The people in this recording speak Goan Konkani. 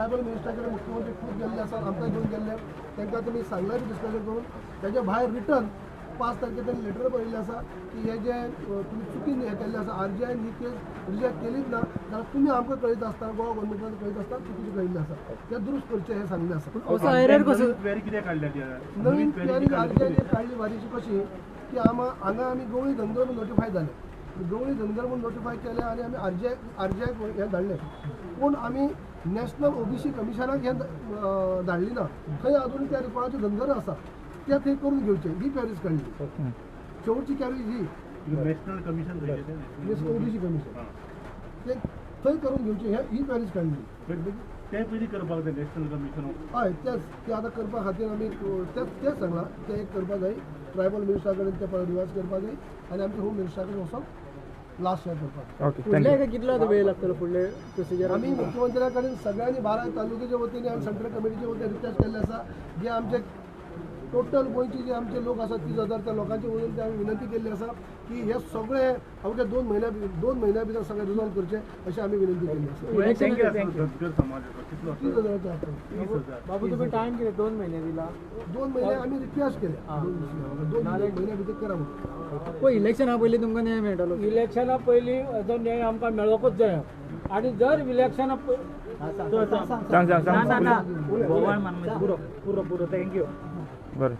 ट्रायबल मिनिस्टरा कडेन मुख्यमंत्री खूब गेल्ले आसात, आमकां घेवन गेल्ले, तांकां तुमी सांगलां बी डिस्कशन करून. ताच्या भायर रिटर्न 5 तारखे त्यांनी लेटर बरयल्लें आसा की हे जे तुमी चुकीन हें केल्लें आसा, आरजीआयन ही केस रिजेक्ट केलीच ना जाल्यार तुमी आमकां कळयता आसतना, गोवा गव्हर्मेंटान कळयता आसतना चुकीचें कळिल्लें आसा, तें दुरुस्त करचें हें सांगलें आसा. क्वेरी कितें काडल्या? नवीन क्वेरी आरजीआयन काडली बारीकशी कशी की हांगा आमी गवळी धनगर म्हूण नोटिफाय जाले, गवळी धनगर म्हूण नोटिफाय केले आनी आमी आरजीआयक हें धाडलें, पूण आमी नॅशनल ओबीसी कमिशनाक हें धाडली ना. थंय अजून त्या रिकॉर्डाच्यो धनगर आसा ते थंय करून घेवचे, ही क्वेरीज काडली. शेवटची क्वेरीज ही national commission, national OBC commission ते थंय करून घेवचे, ही क्वेरीज काडली. ते पयलीं करपाक जाय नॅशनल कमिशन. हय, तेच ते आतां करपा खातीर आमी तेच सांगलां, तें एक करपा जाय, ट्रायबल मिनिस्टरा कडेन ते रिवायज करपा जाय आनी आमच्या होम मिनिस्टरा कडेन वचोन लास्ट शेअर करपाक. फुडले कितलो वेळ लागतलो फुडले प्रोसिजर? आमी मुख्यमंत्र्या कडेन सगळ्यांनी 12 तालुक्याच्या वतीन आनी सेंट्रल कमिटीच्या वतीन रिक्वेस्ट केल्ले आसा. जे आमचे टोटल गोंयचे जे आमचे लोक आसा 30,000 त्या लोकांचे वतीन ते आमी विनंती केल्ली आसा की हे सगळे अवघ्या 2 म्हयन्या भितर सगळे रिजॉल्व करचे अशें आमी विनंती केल्ली आसा. 30,000 बाबू तुमी टायम कितें 2 म्हयने दिला? 2 म्हयने आमी रिक्वेस्ट केले, 2 म्हयन्या भितर करा म्हणून. पळय इलेक्शना पयलीं तुमकां न्याय मेळटलो? इलेक्शना पयलीं हाजो न्याय आमकां मेळोकूच जाय आनी जर इलेक्शना सांग सांग सांग पुरो पुरो पुरो. Thank you. बरें.